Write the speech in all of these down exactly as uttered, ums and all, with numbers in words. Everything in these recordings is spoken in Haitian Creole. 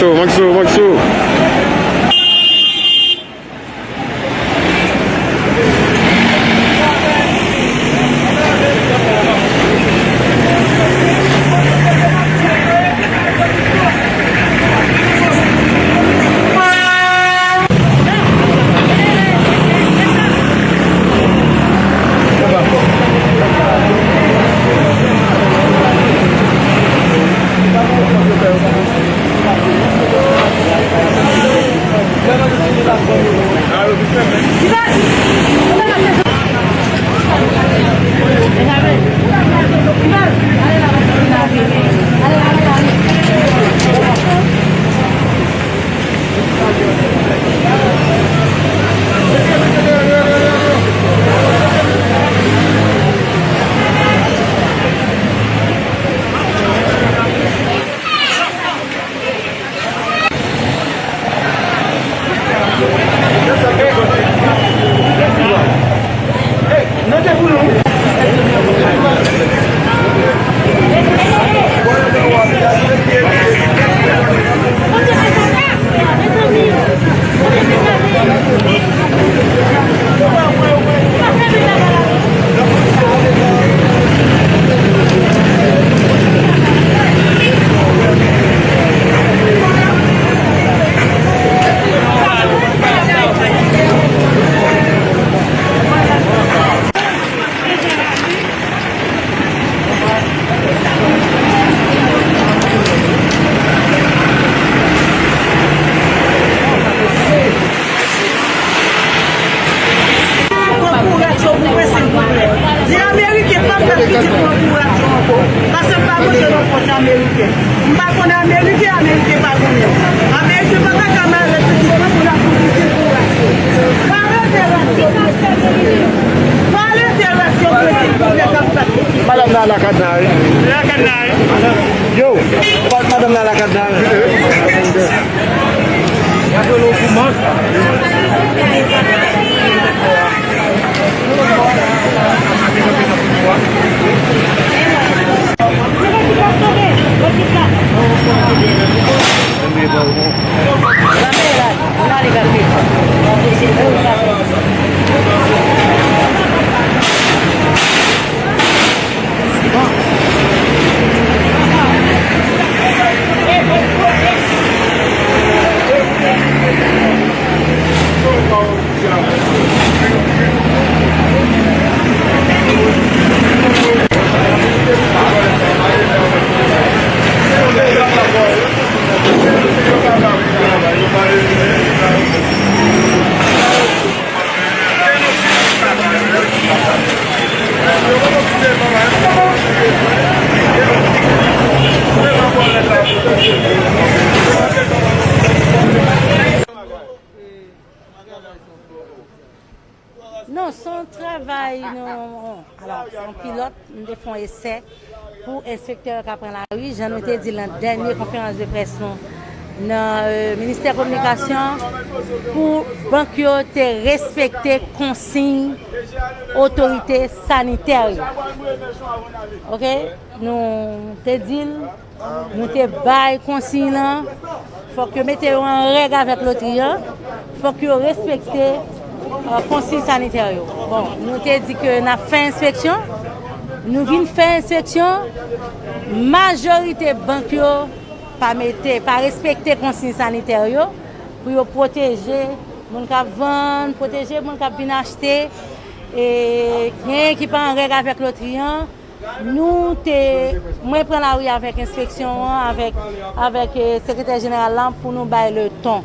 Maxo, Maxo, Maxo. Pran kouraj yo pou mwen, silvouplè. Di Ameriken pa fè pitit pran kouraj yo ankò. Paske m pa manje nan pòch Ameriken. M pa konn Ameriken, Ameriken pa konnen m. Ameriken pa ta ka mare pitit mwen pou l ap pou pitit kouraj yo. Pale de radyo, mesye. Pale de radyo, mesye, pou lè k ap bat pitit. Madanm nan lakadna, wi. Lakadna, wi. Yo, madanm nan lakadna, wi. Non, se yon travay, nou, alò, se yon pilòt, nou te fè yon esè pou enspektè yo ka pran lari, jan nou te di nan dènye konferans de près nou nan, euh, ministè kominikasyon, pou bank yo te respekte konsiy otorite sanitè yo. Oke? Nou te di l, nou te bay konsiy lan, fòk yo mete yo an règ avèk lotri an, fòk yo respekte, euh, konsiy sanitè yo. Bon, nou te di ke n ap fè enspeksyon, nou vin fè enspeksyon, majorite bank yo pa mete, pa respekte konsiy sanitè yo pou yo pwoteje moun k ap vann, pwoteje moun k ap vin achte, e genyen ki pa an règ avèk lotri an. Nou te, mwen pran lari avèk enspeksyon an, avèk, avèk, eh, sekretè jeneral la pou nou bay le ton.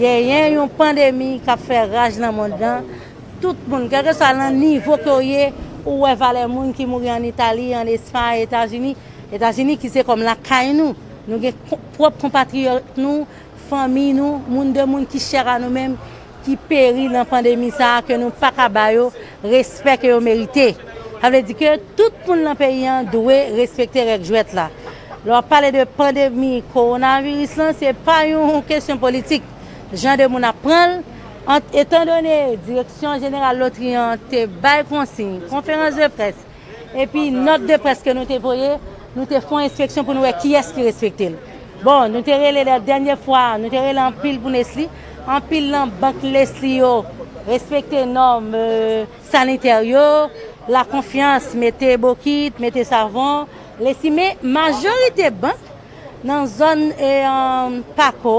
Genyen yon pandemi k ap fè raj nan mond lan. Tout moun, kèlkeswa nan nivo ke w ye, ou wè valè moun ki mouri ann Itali, ann Espay, Etazini. Etazini ki se kòm lakay nou. Nou gen ko-, pwòp konpatriyòt nou, fanmi nou, moun de moun ki chè a nou menm, ki peri nan pandemi sa a, ke nou pa ka ba yo respè ke yo merite. Sa vle di ke tout moun nan peyi an dwe respekte règ jwèt la. Lè w ap pale de pandemi kowonaviris lan, se pa yon kesyon politik. Jan de moun ap pran l, ant, etandone Direksyon Jeneral Lotri an te bay konsiy, konferans de près, epi nòt de près ke nou te voye, nou te fè yon enspeksyon pou nou wè kiyès ki respekte l. Bon, nou te rele la dènye fwa, nou te rele anpil pou Nestlé. Anpil nan bank Nestlé yo respekte nòm, euh, sanitè yo, la konfyans, mete bokit, mete savon, Nestlé, men majorite bank nan zòn, eh, Pako,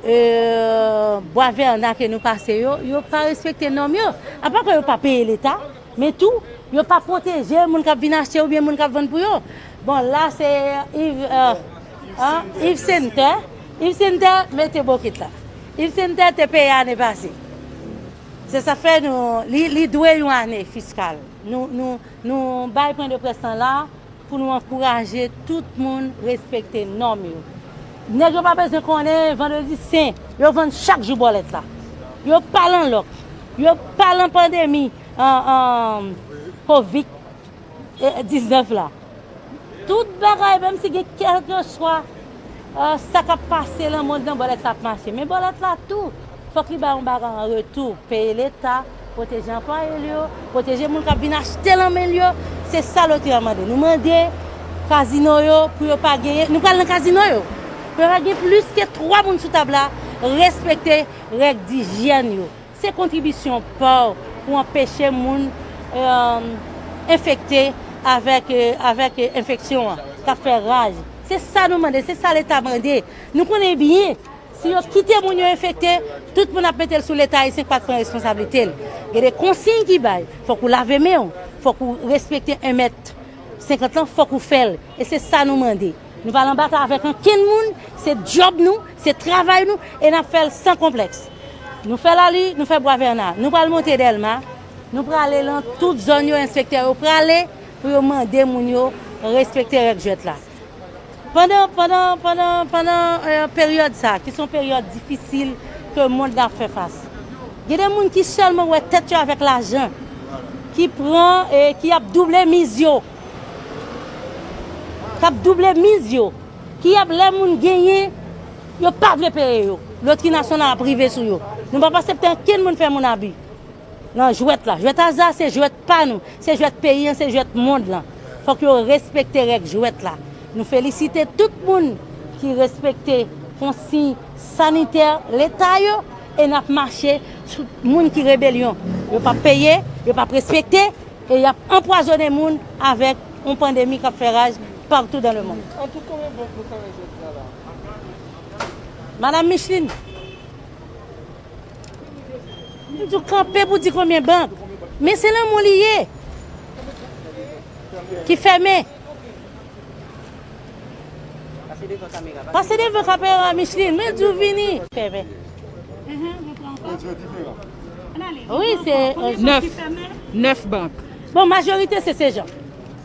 euh, Bwa Vèna ke nou pase yo, yo pa respekte nòm yo. Apa ke yo pa peye Leta, men tou, yo pa pwoteje moun k ap vin achte oubyen moun k ap vann pou yo. Bon, la se Yves, euh, hein, Yves Center. Yves Center mete bokit la. Yves Center te peye ane pase. Se sa fè nou, li, li dwe yon ane fiskal. Nou, nou, nou bay pwen de près lan la, pou nou ankouraje tout moun respekte nòm yo. Nèg yo pa bezwen konnen Vandredi Sen, yo vann chak jou bòlèt la. Yo pa lan lòk. Yo pa lan pandemi, an, an, kovid diznèf la. Tout bagay, menm si gen kèlkeswa, euh, sa k ap pase lan mond lan, bòlèt la ap mache. Men bòlèt la tou, fòk li bay yon bagay an retou. Peye Leta, pwoteje anplwaye l yo, pwoteje moun k ap vin achte lan men l yo. Se sa lotri an mande. Nou mande kazino yo pou yo pa genyen, nou pral nan kazino yo, pou yo pa gen plis ke twa moun sou tab la, respekte règ dijyèn yo. Se kontribisyon pa w pou anpeche moun, euh, enfekte avèk, euh, avèk, euh, enfeksyon an k ap fè raj. Se sa nou mande, se sa Leta mande. Nou konnen byen, si yo kite moun yo enfekte, tout moun ap mete l sou Leta ayisyen k pa t pran responsablite l. Gen de konsiy ki bay, fòk ou lave men w, fòk ou respekte en mèt senkant lan, fòk ou fè l. E se sa nou mande. Nou pa lan batay avèk ankenn moun, se djòb nou, se travay nou, e n ap fè l san konplèks. Nou fè Lali, nou fè Bwa Vèna, nou pral monte Dèlma, nou prale lan tout zòn yo, enspektè yo prale pou yo mande moun yo respekte règ jwèt la. Pandan, pandan, pandan, pandan, euh, peryòd sa, ki se yon peryòd difisil ke mond la ap fè fas, gen de moun ki sèlman wè tèt yo avèk lajan, ki pran e ki ap double miz yo, k ap double miz yo, ki ap, lè moun genyen, yo pa vle peye yo. Lotri nasyonal ap rive sou yo. Nou p ap aksepte ankenn moun fè moun abi. Nan jwèt la. Jwèt aza se jwèt pa nou, se jwèt peyi an, se jwèt mond lan. Fòk yo respekte règ jwèt la. Nou felisite tout moun ki respekte konsiy sanitè Leta yo e n ap mache sou moun ki rebelyon. Yo p ap peye, yo p ap respekte e y ap anpwazonnen moun avèk yon pandemi k ap fè raj partout dans le monde. An tou, konbyen bank nou fèmen jodi a la? Madam Micheline, m di w kanpe pou di konbyen bank, men se lanmou li ye ki fèmen. Pase devan kamera, Micheline, men di w vini. Fèmen. Wi, se, euh, nèf, nèf bank. Bon, majorite se Sejan.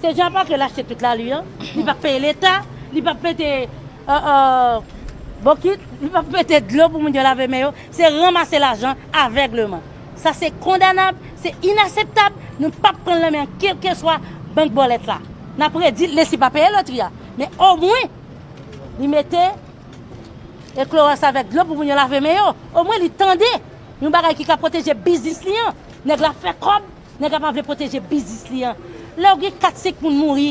Sejan pa ke l achte tout lari an, li p ap peye Leta, li p ap mete, euh, euh, bokit, li p ap mete dlo pou moun yo lave men yo. Se ranmase lajan avègleman. Sa se kondanab, se inaseptab. Nou p ap pran l nan men kèlkeswa bank bòlèt la. N ap redi l si pa peye lotri a. Men omwen, li mete e klowòks avèk dlo pou moun yo lave men yo. Omwen, li tande yon bagay ki ka pwoteje biznis li an. Nèg la fè kòb, nèg la pa vle pwoteje biznis li an. Lè w gen kat senk moun mouri,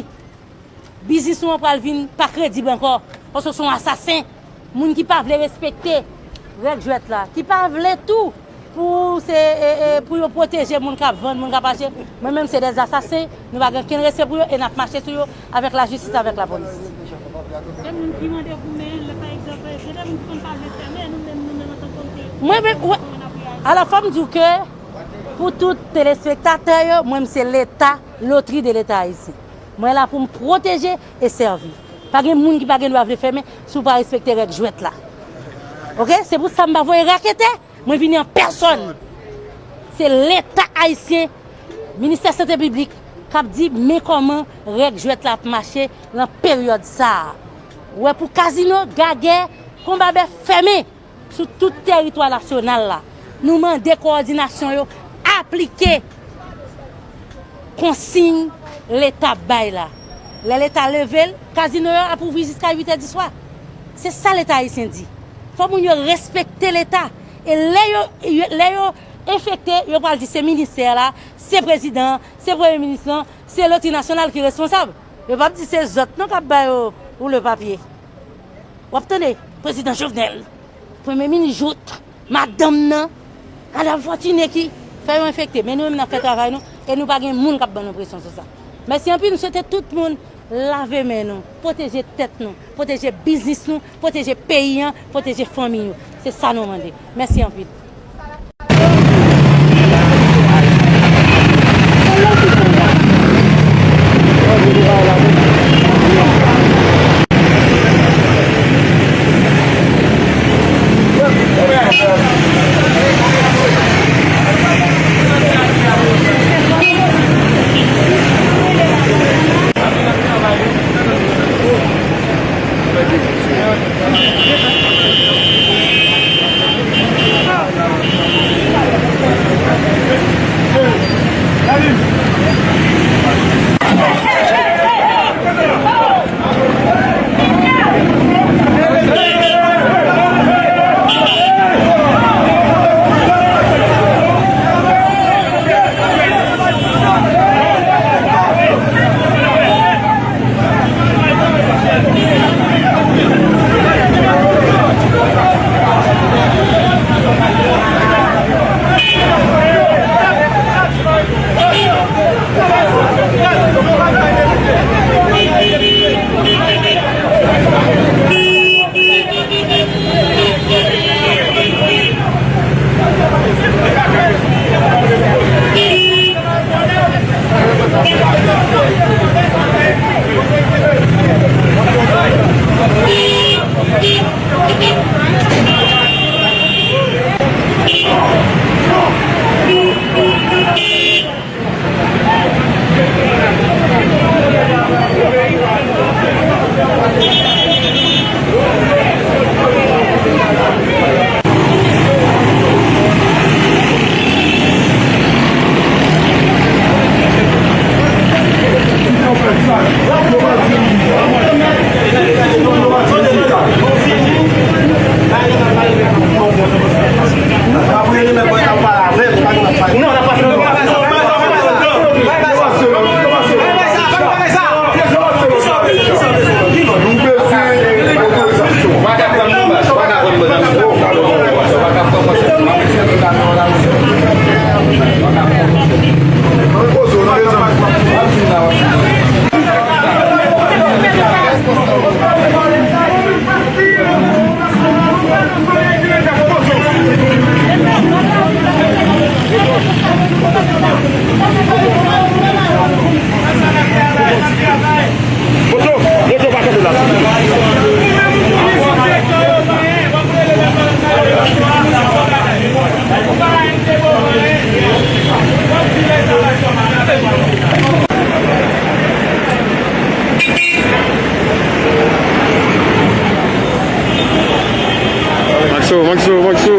biznis ou an pral vin pa kredib ankò, paske w se yon asasen, moun ki pa vle respekte règ jwèt la, ki pa vle tou pou se, e, e, pou yo pwoteje moun k ap vann, moun k ap achte. Mwen menm, se dè asasen, nou pa gen okenn respè pou yo e n ap mache sou yo avèk lajistis, avèk lapolis. Gen moun ki mande goumen, lè pa egzanp, gen de moun ki konn pa vle fèmen, nou menm, nou menm antanke otorite, kòman n ap reyaji? Alò, fò m di w ke pou tout telespektatè yo, mwen, m se Leta, lotri de Leta ayisyen. Mwen la pou m pwoteje e sèvi. Pa gen moun ki pa gen dwa vle fèmen si w pa respekte règ jwèt la. Oke? Se pou sa m pa voye raketè, mwen vini an pèsòn. Se Leta ayisyen, Ministè Sante Piblik, k ap di men kòman règ jwèt la ap mache nan peryòd sa a. Ou wè, pou kazino, gagè, konba bèf fèmen sou tout teritwa nasyonal la. Nou mande kowòdinasyon yo aplike konsiy Leta bay la. Lè Leta leve l, kazino yo ap ouvri jiska uit è di swa. Se sa Leta ayisyen di. Fò moun yo respekte Leta. E lè yo, yo, lè yo enfekte, yo pral di se ministè la, se prezidan an, se premye minis lan, se lotri nasyonal ki responsab. Yo p ap di se zòt non k ap ba yo woule papye. W ap tande prezidan Jovenel, premye minis Jouthe, madanm nan, madanm Fortuné ki fè yo enfekte. Men nou menm n ap fè travay nou e nou pa gen moun k ap ban nou presyon sou sa. Mèsi anpil, m swete tout moun lave men nou, pwoteje tèt nou, pwoteje biznis nou, pwoteje peyi an, pwoteje fanmi nou. Se sa nou mande. Mèsi anpil. Maxo, Maxo.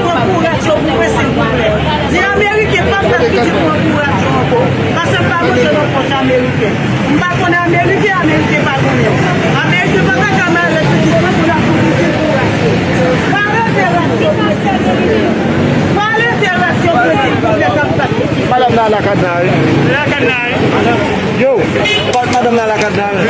Pran kouraj yo pou mwen, silvouplè. Di Ameriken pa fè pitit pran kouraj yo ankò. Paske m pa manje nan pòch Ameriken. M pa konnen Ameriken, Ameriken pa konnen. Ameriken pa ka janm ale pitit pran kouraj yo pou pitit kouraj yo. Pale de rèv yo, mwen, silvouplè. Pale de rèv yo, mwen, silvouplè, k ap bat pitit. Madanm nan lakad la, wi. Lakad la, wi. Yo, madanm nan lakad la, wi.